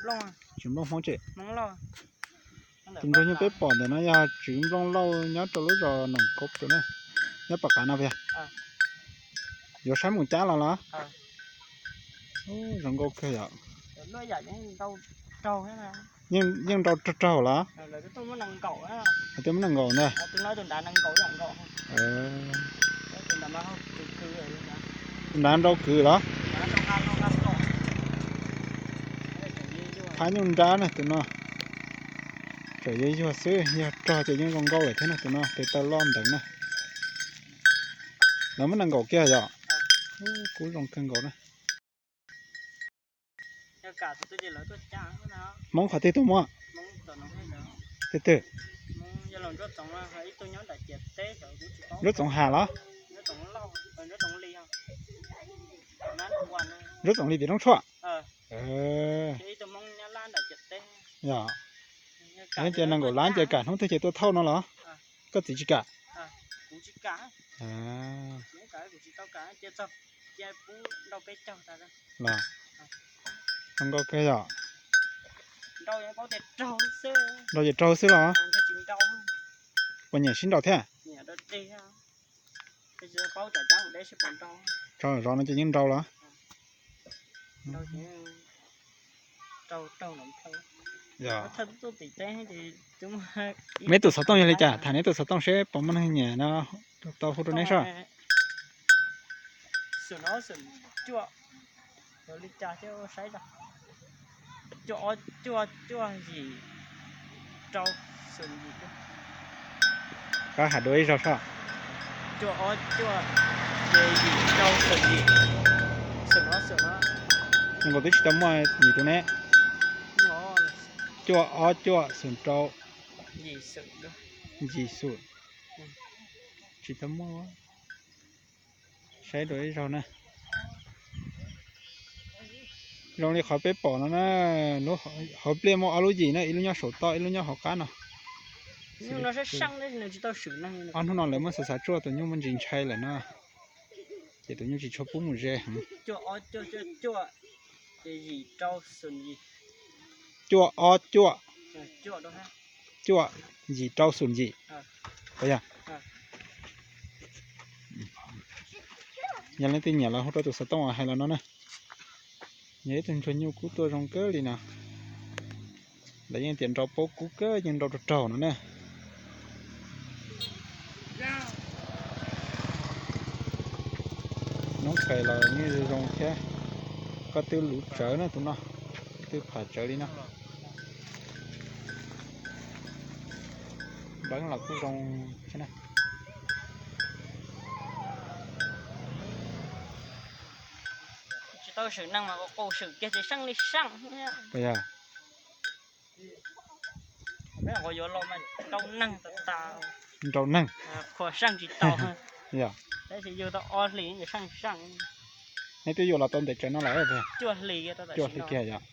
Tswv Nplooj Hmoob tsev. Tus ntsog nyuj peb pom ntawm no yog Tswv Nplooj Lauj nyob rau lub zos Noom Kaub tus na, nyob Pom Qav no puas yog? Yuav saib mus cab los los? Zoo nkauj kawg yom. Yeej nrau raug raug los? Twb muab nees nkaum ntag. Tus nrad nrau kwv los? Phab nyuj nrab na tus no. Tseem yuag yuag xwb, yog rog ces yeej zoo nkauj lawm thiab na tus no, tes taw loj nteev na. Lawv muab nees nkaum kiag yom? Kub zoo kawg nkaus na. Hmoob qhov twg tuaj muab? Twg twg? Ntsuab Txoov Has los? Ntsuab Txoov Lis tim Roob Tshuaj. Yog, ces nees nkaum lab ces kam hnub twg ces tuaj thauj no los? Koj txiv tsis kam? Los, zoo nkauj kawg yom. Nrau ces raug xwb los? Puas nyiam sib nrau thiab? Tso zov no ces yeej nrau los? Neb tus xov tooj yog li cas? Tham neb tus xov tooj seb puas muaj neeg nyiam no tau hu rau neb soj. Pab has dua ib zaug soj. Zoo nkaus twb tsis tau muaj yim tus ne. Cuaj ob cuaj xoom rau yim xoom. Tsis tau muaj. Saib dua ib zaug na. Zoo li qhov peb pom no na, hauv pliaj muaj ob lub yim na, ib lub nyob saum toj ib lub nyob hauv qab no. Ob hnub no lawv muab xav xav tsuaj tus nyuj muaj ntsis ntshai lawm na, ces tus nyuj tsis tshua pub mus ze heev. Cuaj ob cuaj, cuaj yim rau xoom yim. Puas yog? Yog leej twg nyiam los hu rau tus xov tooj uas hais los no na. Yog ib tug ntsuag nyuj kub tuaj zoo kawg li no. Lawv yeej tias nrau paub kub kawg, yeej nrau raug raug no na. Noob kais los yeej zoo thiab. Koj twb luv tsawv na tus no, koj twb pham tsawv li no. Npleeb los kuj zoo thiab na. Tsis tau swm neeg mas qus swm kiag ces seej li seej. Puas yog? Peb qhov yuav los mas rau neeg tas tas. Nrau neeg. Khuam seej tsis tau. Yog. Tab sis yug tau ob hlis ces seej seej. Neb twb yuav los tau ntev tsawv no lawm? Cuaj hlis, cuaj hlis kiag yog.